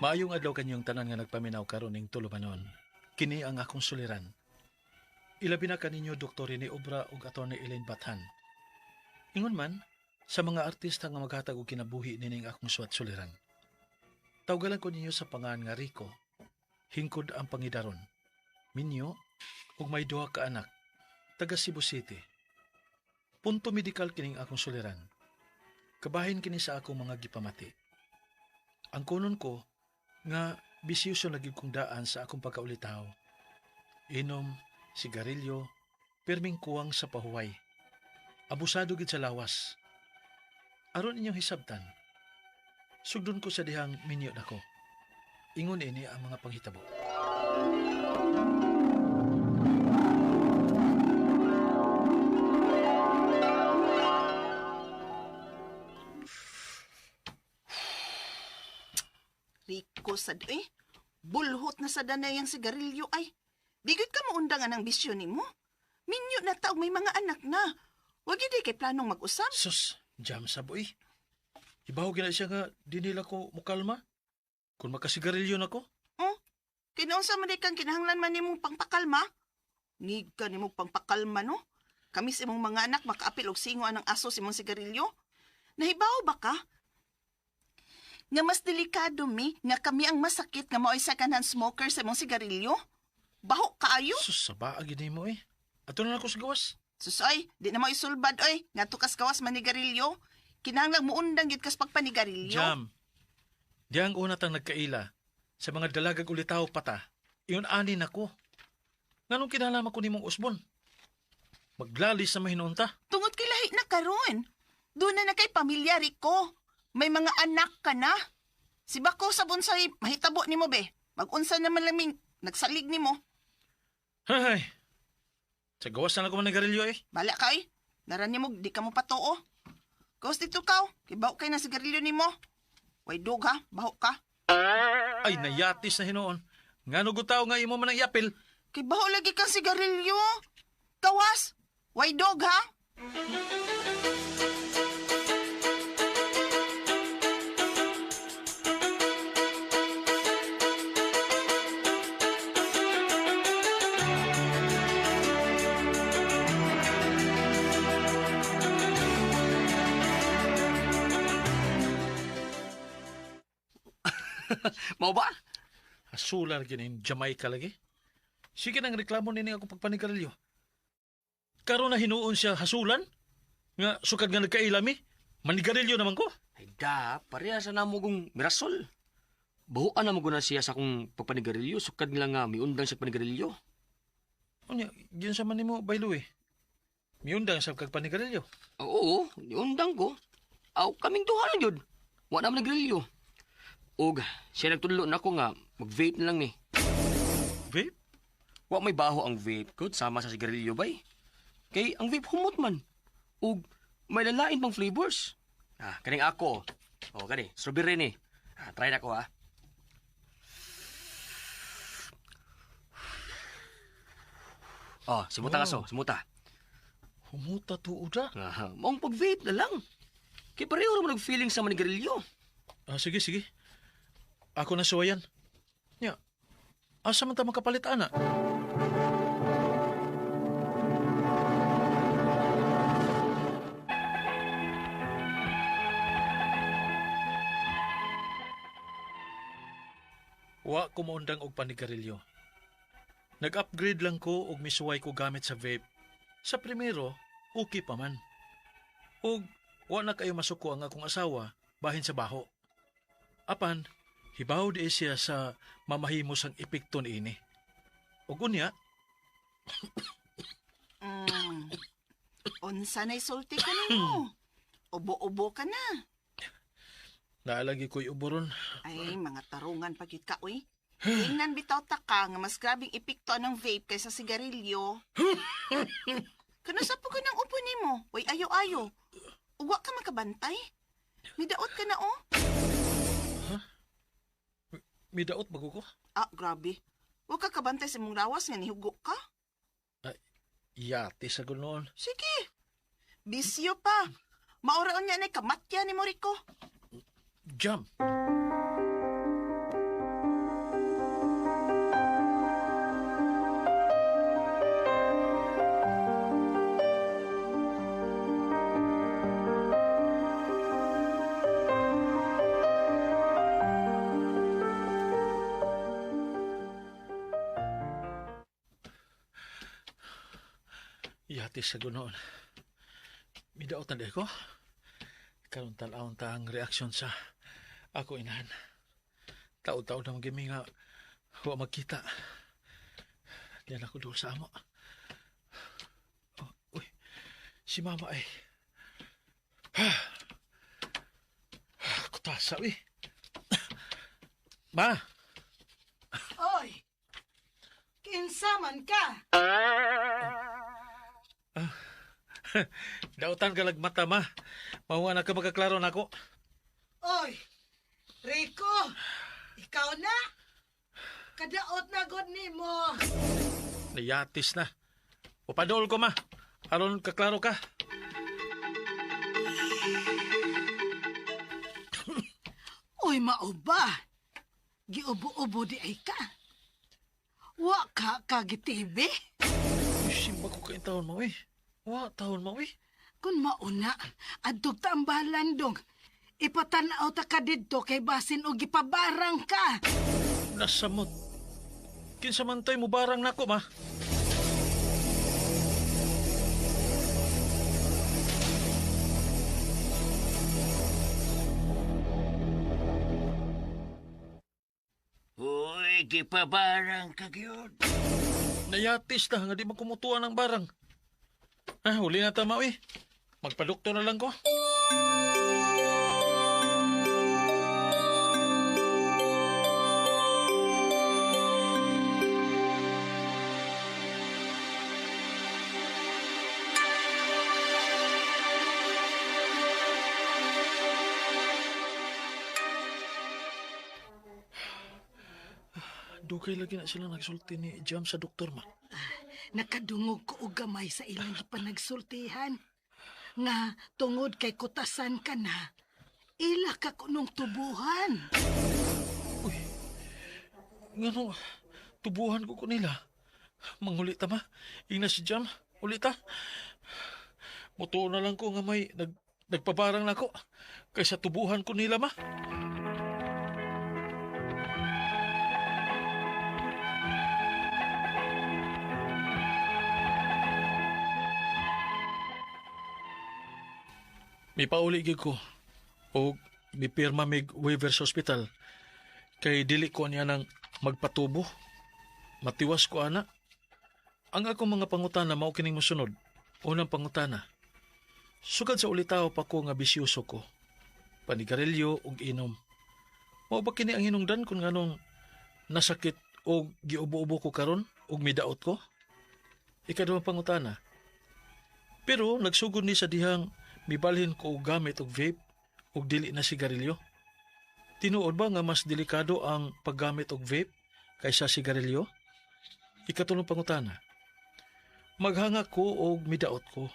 Maayong adlaw kanyong tanan nga nagpaminaw karon ning tulumanon. Kini ang akong suliran. Ilabi na kaninyo Dr. Rene Obra ug Atty. Elaine Bathan. Ingon man, sa mga artista nga maghatag og kinabuhi nining akong suwat suliran. Tawgalan ko ninyo sa pangan nga Rico. Hingkod ang pangidaron. Minyo ug may duha ka anak. Taga Cebu City. Punto medikal kining akong suliran. Kabahin kini sa akong mga gipamati. Ang kunon ko nga bisyoso na gyud kong daan sa akong pagkaulitaw. Inom, sigarilyo, pirming kuwang sa pahuway. Abusado gid sa lawas. Aron inyong hisabtan, sugdon ko sa dihang minyo nako. Ingon ini ang mga panghitabo. Rico sad eh. Bulhot na sa danay ang sigarilyo ay. Bigot ka maundang ang bisyo nimo. Minyo na taog may mga anak na. Wag yun kay planong mag-usap. Sus, jam sa boy. Ibaw gina siya nga di nila ko mukalma. Kung makasigarilyo na ko. Oh, kinaunsa man di kang kinahanglan man nimong pangpakalma? Ngig ka nimong pangpakalma no? Kami sa imong mga anak makaapil og singo anang aso sa imong sigarilyo. Nahibaw ba ka? Nga mas delikado mi, nga kami ang masakit nga mao'y second-hand smoker sa imong sigarilyo? Baho kaayo? Sus, sa baag gini mo eh. Ato na ako sa gawas. Susoy, di na mo isulbad oy, nga tukas gawas manigarilyo. Kinahanglan muundang gyud kas pagpanigarilyo. Jam, di ang una tang nagkaila sa mga dalagag ulitaw pata. Iyon ani nako. Nganong kinahanglan ko nimong usbon? Maglalis na mahinunta. Tungod kay lahi na karon. Doon na na kay pamilya Rico. May mga anak ka na. Si Bako sa bonsai, mahitabo nimo be. Magunsa naman laming nagsalig nimo. Hay. Sa gawas na lang ko manigarilyo eh. Bala ka eh. Naran nimo, di ka mo patoo. Gawas dito kaw. Kibaw kay na sigarilyo nimo. Way dog ha, baho ka. Ay, nayatis na hinuon. Ngano gutaw nga imo man ang iapil. Kay baho lagi kang sigarilyo. Gawas, way dog ha. Mao ba? Hasula lagi ning Jamaica lagi. Sige nang reklamo nini ako pagpanigarilyo. Karon na hinuon siya hasulan? Nga sukad nga nagkailami? Manigarilyo naman ko. Ay da, pareha sa namo kong mirasol. Buhuan na mo na siya sa akong pagpanigarilyo, sukad nila nga miundang siya panigarilyo. Unya, yun sa man nimo baylo eh. Miundang sa kagpanigarilyo. Oo, niundang ko. Aw, kaming duha lang yun. Wa naman nagrilyo. Og, siya nagtudlo na ako nga, mag-vape na lang ni. Vape? Wa may baho ang vape ko, sama sa sigarilyo bay. Kay ang vape humot man. Og, may lalain pang flavors. Ah, kaning ako. O, kani, strawberry ni. Ah, try na ko ha. Oh, simuta ka so, simuta. Humuta tuoda. Ah, maong pag-vape na lang. Kay pareho naman nag-feeling sa manigarilyo. Ah, sige, sige. Ako na suwayan. Nya, asa man ta makapalit, ana? Wa ko maundang og panigarilyo. Nag-upgrade lang ko og misuway ko gamit sa vape. Sa primero, okay pa man. Og wa na kayo masuko ang akong asawa bahin sa baho. Apan, hibaw di siya sa mamahimos ang epekto niini. Og unya, Unsa na'y sulti ko nimo? Ubo-ubo ka na. Naalagi ko'y uboron. Ay, mga tarungan pa gyud ka, uy. Tingnan bitaw ta ka nga mas grabing epekto anang vape kaysa sigarilyo. Kano sa po ka ng upo nimo? Uy, ayo-ayo. Uwa ka makabantay. Midaot ka na, oh. Ha? Midaot bago ko? Ah, grabe. Wa ka kabantay sa imong lawas nga nihugo ka. Ay, yati sa noon. Sige. Bisyo pa. Mauraon niya na kamatya ni Moriko. Jam. Yati sa gunoon. Midaot na di ko. Karon tan-awon ta ang reaksyon sa ako inahan. Taod-taod na magimi nga wa magkita. Diyan ako doon sa amo. Oh, uy, si mama ay. Kutasa, uy. Ma! Oy! Kinsa man ka? Dautan ka lagmata, ma. Mao na ka magkaklaro nako. Oy! Rico! Ikaw na? Kadaot na god nimo. Nayatis na. Upadol ko, ma. Aron kaklaro ka. Oy, mao ba? Giubo-ubo di ay ka. Wa ka kagitibi? Uy, simba ko kain taon mo, eh. Wa, taon mo, eh. Kung mauna, adtog ta ang balandong. Ipatanaw ta ka didto kay basin og gipabarang ka. Nasamot. Kinsa man to'y mubarang nako, ma. Uy, gipabarang ka gyud. Nayatis na nga di man kumutuan ang barang. Ah, huli na tama, eh. Magpadoktor na lang ko. Dugay lagi na sila nagsulti ni Jam sa doktor, ma. Nakadungog ko og gamay sa ilang gipanagsultihan. Nga tungod kay kutasan ka na, ila ka kunong tubuhan. Uy, ngano, tubuhan ko ko nila. Manguli ta, ma. Ingna si Jam, uli ta. Mutuo na lang ko nga may nagpabarang nako kaysa tubuhan ko nila, ma. Mipauli gyud ko og mipirma mig waiver sa ospital kay dili ko niya nang magpatubo. Matiwas ko ana. Ang akong mga pangutana mao kining mosunod. Unang pangutana. Sukad sa ulitaw pa ko nga bisyoso ko. Panigarilyo ug inom. Mao ba kini ang hinungdan kung nganong nasakit og giubo-ubo ko karon ug midaot ko? Ikaduhang pangutana. Pero nagsugod ni sa dihang mibalhin ko og gamit og vape ug dili na sigarilyo. Tinuod ba nga mas delikado ang paggamit og vape kaysa sigarilyo? Ikatulong pangutana. Maghanga ko og midaot ko.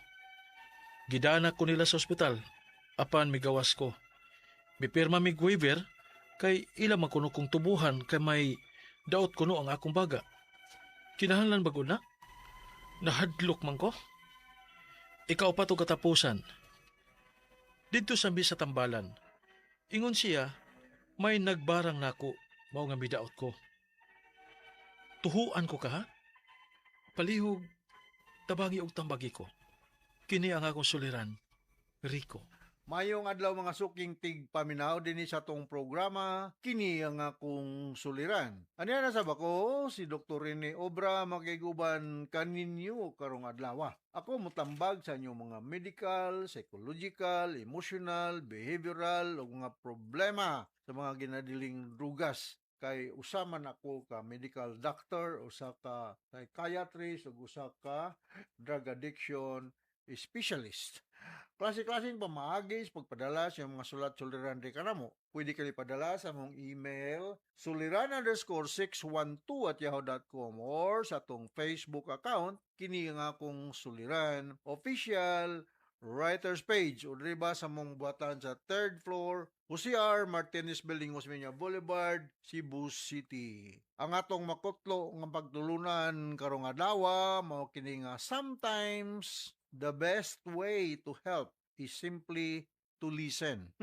Gidana ko nila sa ospital apan migawas ko. Mipirma mig waiver kay ila man kuno kong tubuhan kay may daot kuno ang akong baga. Kinahanglan ba gud na? Nahadlok man ko. Ikaw pa to katapusan. Didto sa sa tambalan. Ingon siya, may nagbarang nako, mao nga midaot ko. Tuhuan ko ka ha? Palihog, tabangi og tambagi ko. Kini ang akong suliran, Rico. Mayong adlaw mga suking tig paminaw dinhi sa atong programa kini ang akong suliran. Aniya na sa bako si Dr. Rene Obra makiguban kaninyo karong adlaw. Ako motambag sa inyong mga medical, psychological, emotional, behavioral ug mga problema sa mga ginadiling drugas kay usa man ako ka medical doctor, usa ka psychiatrist ug usa ka drug addiction specialist. Klase-klaseng pamaagi sa pagpadala sa mga sulat suliran di kanamo. Pwede kayo ipadala sa among email suliran_612@yahoo.com or sa atong Facebook account kini nga akong Suliran Official Writers Page o diri ba sa among buhatan sa third floor, Jose R. Martinez Building, Osmeña Boulevard, Cebu City. Ang atong makutlo nga pagtulunan karong adlaw mao kini nga sometimes the best way to help is simply to listen.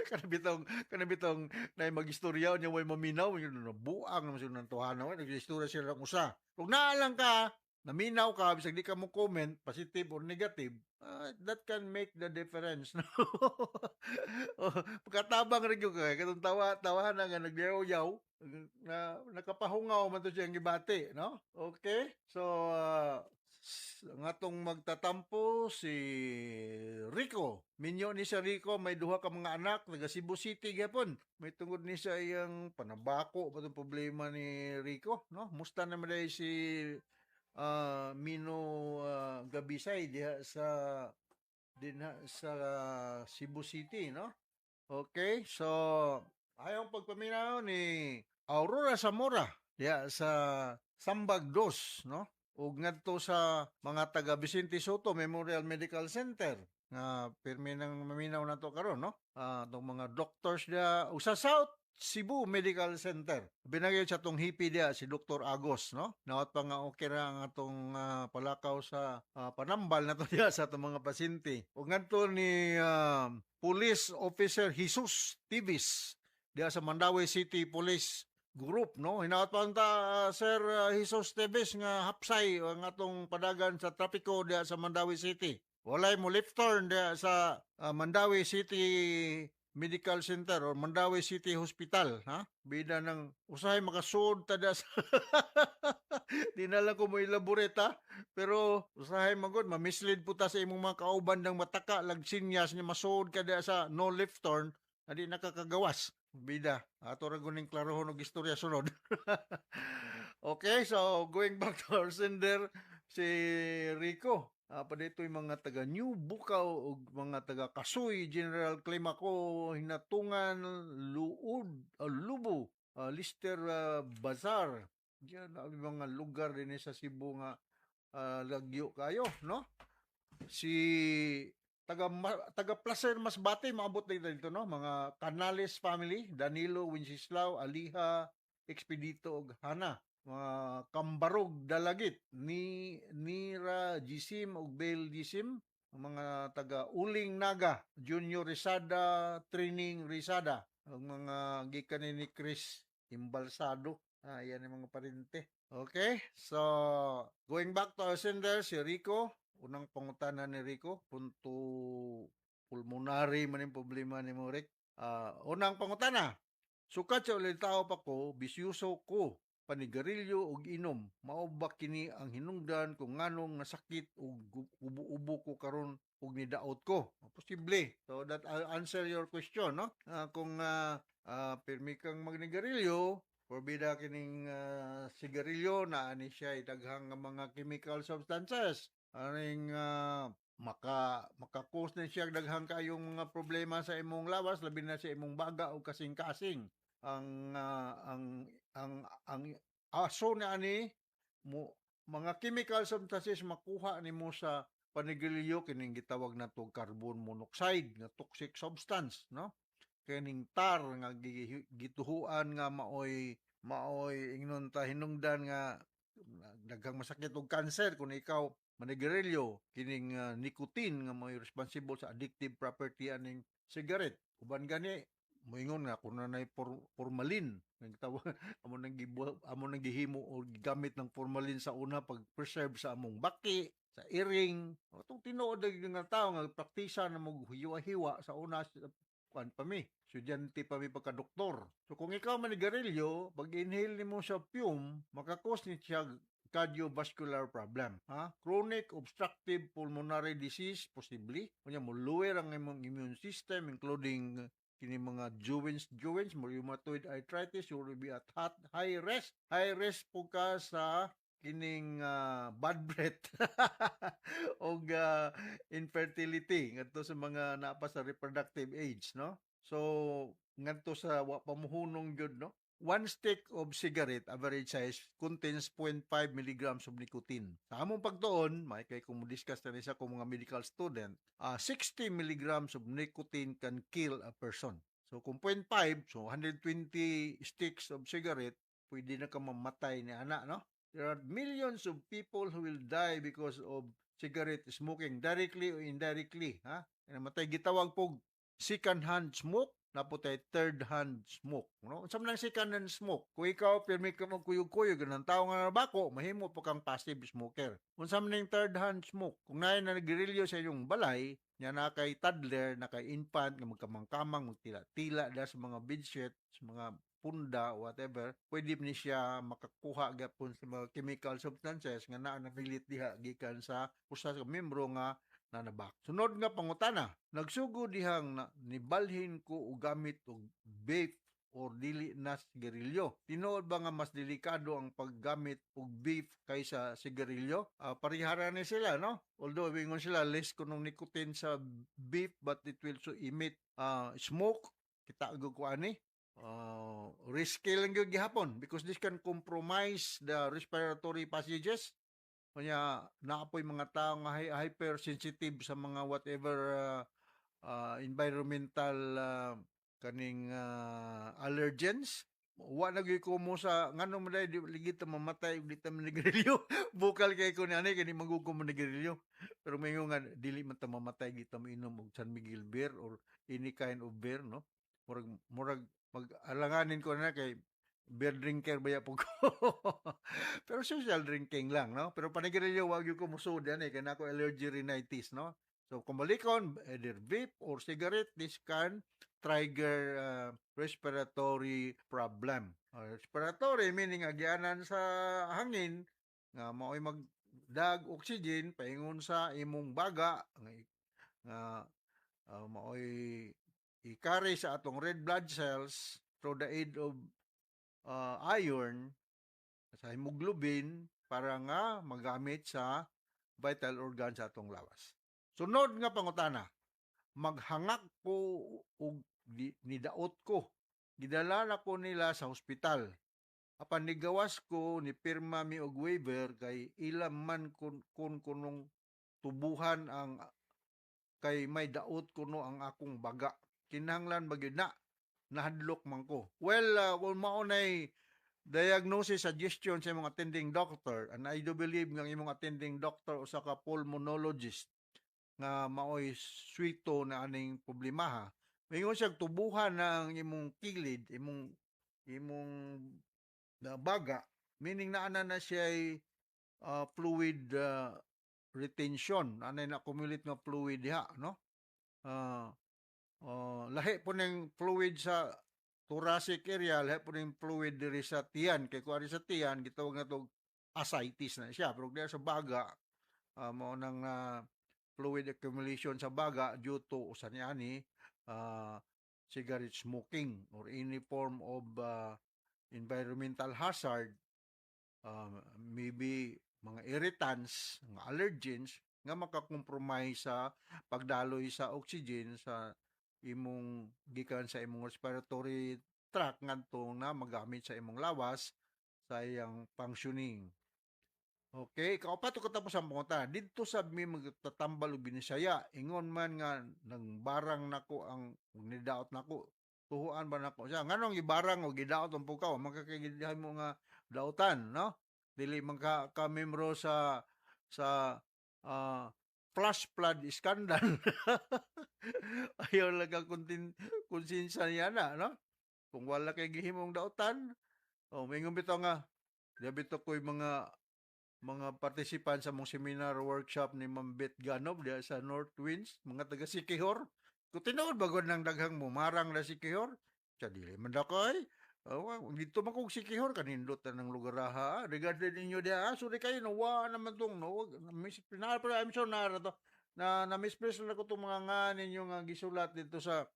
Kana bitong na magistorya niya way maminaw yun na buang naman sila ng tuhanan, nag-istorya sila ng usa. Kung naalang ka, Naminaw ka, bisag di ka mo comment, positive or negative, that can make the difference, no? Oh, pagkatabang rin yun kay katong tawa tawahan na nga nagyaw-yaw na nakapahungaw man to siyang gibati, no? Okay, so ang atong magtatampo si Rico. Minyo ni si Rico, may duha ka mga anak, taga Cebu City gyapon. May tungod ni sa iyang panabako pa tong problema ni Rico, no? Musta naman dahil si Mino Gabisay diha sa dinha sa Cebu City, no? Okay, so ayaw pagpaminaw ni Aurora Zamora diha sa Sambag Dos, no? Ug ngadto sa mga taga Vicente Sotto Memorial Medical Center nga pirmi nang maminaw nato karon, no? Atong mga doctors diha ug sa South Cebu Medical Center. Binagay sa atong hippie diha si Dr. Agos, no? Nawat pa nga okay ra ang atong palakaw sa panambal nato diha sa atong mga pasyente. Ug ngadto ni Police Officer Jesus Tivis diha sa Mandaue City Police Group, no? Hinaot pa ta, Sir Jesus Tivis, nga hapsay ang atong padagan sa trapiko diha sa Mandaue City. Walay mo left turn diha sa Mandaue City Medical Center or Mandaue City Hospital, ha? Bida nang usahay makasuod ta diha sa di na lang ko mo elaborate ha? Pero usahay magod ma-mislead po ta sa imong mga kauban ng mataka lag sinyas ni masuod ka diha sa no left turn na di nakakagawas. Bida, ato ra guning klarohon og istorya sunod. Okay, so going back to our sender si Rico. Pa dito yung mga taga New Bukaw ug mga taga Kasuy, General Climaco, Hinatungan, Luud, Lubo, Lister Bazar. Diyan ang mga lugar din sa Cebu nga lagyo kayo, no? Si taga Placer Masbate maabot din dito, no? Mga Canales family, Danilo, Wenceslao, Aliha, Expedito ug Hana. Mga Kambarog Dalagit ni Nira Gisim ug Bel Gisim, ang mga taga Uling Naga, Junior Risada, Training Risada, ang mga gikan ni Chris Imbalsado. Yan ang mga parente. Okay, so going back to our sender si Rico, unang pangutana ni Rico, punto pulmonary man yung problema ni mo, Rick. Unang pangutana, "Sukad sa ulitawo pa ko, bisyuso ko, panigarilyo ug inom. Mao ba kini ang hinungdan kung nganong nasakit ug ubo-ubo ko karon ug nidaot ko?" Posible. So that I'll answer your question, no? Kung pirmi kang magnigarilyo, porbida kining sigarilyo na ani siya daghang nga mga chemical substances. Aning maka-cause ni siya daghang kayong mga problema sa imong lawas, labi na sa imong baga o kasing-kasing. Ang aso ni ani mo mga chemical substances makuha nimo sa panigarilyo, kining gitawag nato carbon monoxide nga toxic substance, no? Kining tar nga gituhuan nga maoy ingnon ta hinungdan nga daghang masakit og cancer kung ikaw manigarilyo, kining nicotine nga mo'y responsible sa addictive property aning cigarette. Uban gani moingon nga kung nanay formalin, nagtawag amo nang gihimo o gigamit ng formalin sa una pag preserve sa among baki, sa iring. Atong tinuod nga tao nga praktisa na mo hiwa-hiwa sa una, kuan pa mi, estudyante pa mi pagka doktor. So kung ikaw manigarilyo, pag inhale nimo sa fume, maka-cause ni siya cardiovascular problem, ha? Chronic obstructive pulmonary disease possibly. Unya mo lower ang imong immune system, including kini mga joints, rheumatoid arthritis. You will be at high risk. High risk po ka sa kining bad breath og infertility ngadto sa mga naa pa sa reproductive age, no? So ngadto sa wa pa mohunong gyud, no? One stick of cigarette, average size, contains 0.5 milligrams of nicotine. Sa among pagtuon, may kay kung mo-discuss na ni sa kung mga medical student, 60 milligrams of nicotine can kill a person. So kung 0.5, so 120 sticks of cigarette, pwede na ka mamatay ni ana, no? There are millions of people who will die because of cigarette smoking, directly or indirectly, ha? Namatay gitawag pog second hand smoke. Naa po tay third hand smoke, no? Unsa man ang second hand smoke? Kung ikaw pirmi ka magkuyog-kuyog ng tao nga nabako, mahimo po kang passive smoker. Unsa man ning third hand smoke? Kung naay nagrilyo sa inyong balay, nya na kay toddler, na kay infant nga magkamang-kamang, magtila-tila da sa mga bedsheet, sa mga punda, whatever, pwede ni siya makakuha gapon sa mga chemical substances nga naa namilit diha gikan sa usa ka membro nga nanabak. Sunod nga pangutana, nagsugod dihang na, nibalhin ko og gamit og vape or dili na sigarilyo. Tinuod ba nga mas delikado ang paggamit og vape kaysa sigarilyo? Parehara ni sila, no? Although ingon sila less kunong nicotine sa vape, but it will so emit smoke. Kita ko ani. Risky lang gyud gihapon because this can compromise the respiratory passages. Kanya naa poy mga tao nga hypersensitive sa mga whatever environmental kaning allergens. Wa na gyud ko mo sa ngano man dai di ligit ta mamatay ug di ta manigrilyo. Bukal kay ko ni ani kani manggug ko manigrilyo. Pero maingon nga dili man ta mamatay di ta mainom og San Miguel beer or any kind of beer, no? Murag mag-alanganin ko na kay beer drinker ba po ko. Pero social drinking lang, no? Pero panigrilyo, wag gyud ko musud yan eh, kay nako allergy rhinitis, no? So kung balikon, either vape or cigarette, this can trigger respiratory problem. Respiratory meaning agyanan sa hangin nga mao'y magdag oxygen paingon sa imong baga nga mao'y i-carry sa atong red blood cells through the aid of iron sa hemoglobin para nga magamit sa vital organ sa atong lawas. Sunod nga pangutana, maghangak ko og nidaot ko. Gidala na ko nila sa ospital. Apan nigawas ko, ni pirma mi og waiver kay ilam man kun kunong tubuhan ang kay may daot kuno ang akong baga. Kinahanglan ba gyud na? Nahadlok man ko. Well, kung mao nay diagnosis suggestion sa imong attending doctor, and I do believe nga ang imong attending doctor usa ka pulmonologist nga maoy swito na aning problemaha. Maingon siya tubuhan ng imong kilid, imong na baga, meaning naa na siya fluid retention, anay na accumulate nga fluid diha, no? Lahi po ning fluid sa thoracic area, lahi po ning fluid diri sa tiyan, kay kuwari sa tiyan gitawag na to ascites na siya, pero diha sa baga mao nang fluid accumulation sa baga due to usa niani cigarette smoking or any form of environmental hazard, maybe mga irritants, mga allergens nga makakompromise sa pagdaloy sa oxygen sa imong gikan sa imong respiratory tract ngadto na magamit sa imong lawas sa iyang functioning. Okay, kaupat ko tapos ang pangutana. Didto sab mi magtatambal og Binisaya. Ingon man nga nang barang nako ang nidaot nako. Tuhuan ba nako siya? Nganong ibarang o gidaot ang pukaw? Makakagidihan mo nga dautan, no? Dili man ka membro sa flash flood scandal. Ayaw lang ka konsensya niya na, no? Kung wala kay gihimong dautan, oh, maingon bitaw nga, di bitaw ko'y mga participant sa mong seminar workshop ni Ma'am Beth Ganob diha sa North Winds, mga taga Siquijor. Kung tinuod ba gud nang daghang mumarang na Siquijor? Sa dili man dakoy. Oh, dito man kog Siquijor kanindot na ng lugar ha. Regarded ninyo diha, sorry kayo no, wa naman tong no, miss pero I'm sure na to na misplace na ko tong mga nga ninyo nga gisulat dito sa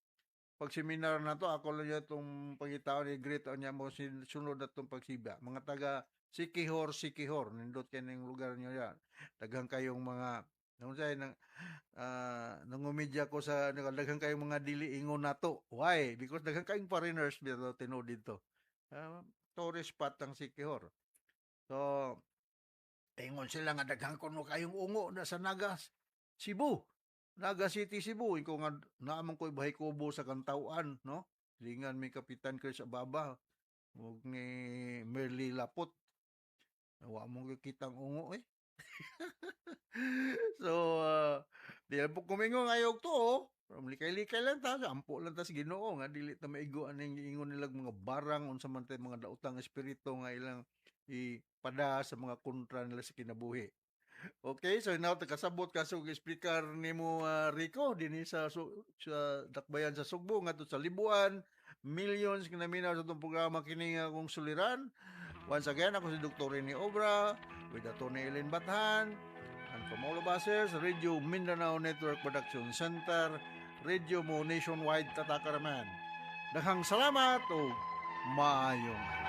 pag-seminar na to. Ako lang yung itong pagitaon ni greet niya mo sunod na itong pagsiba. Mga taga Siquijor, Siquijor, nindot kayo ng lugar niyo yan. Daghang kayong mga nung say nang nangumidya ko sa daghan kayong mga dili ingon nato. Why? Because daghan kayong foreigners dito tinuod dito. Tourist spot ang Siquijor. So, ingon sila nga daghan kuno kayong ungo na sa Naga, Cebu. Naga City, Cebu. Ikaw nga naamang ko'y bahay kubo sa Kantawan, no? Lingan mi Kapitan Chris Ababa ug ni Merly Lapot. Wa mo kitang ungo eh. So, Di lang po kumingong ayaw to, oh. Pero likay-likay lang ta, ampo lang ta sa Ginoo nga dili ta maigo aning giingon nilang mga barang unsa man tay mga daotang espiritu nga ilang ipada sa mga kontra nila sa kinabuhi. Okay, so now kasabot ka sa explicar nimo, Rico, dinhi sa Dakbayan sa Sugbo ngadto sa Libuan, millions nga naminaw sa atong programa kini nga akong suliran. Once again, ako si Dr. Rene Obra with Atty. Ellen Bathan and from all of us here sa Radio Mindanao Network Production Center, Radio mo nationwide tatakaraman. Daghang salamat o maayong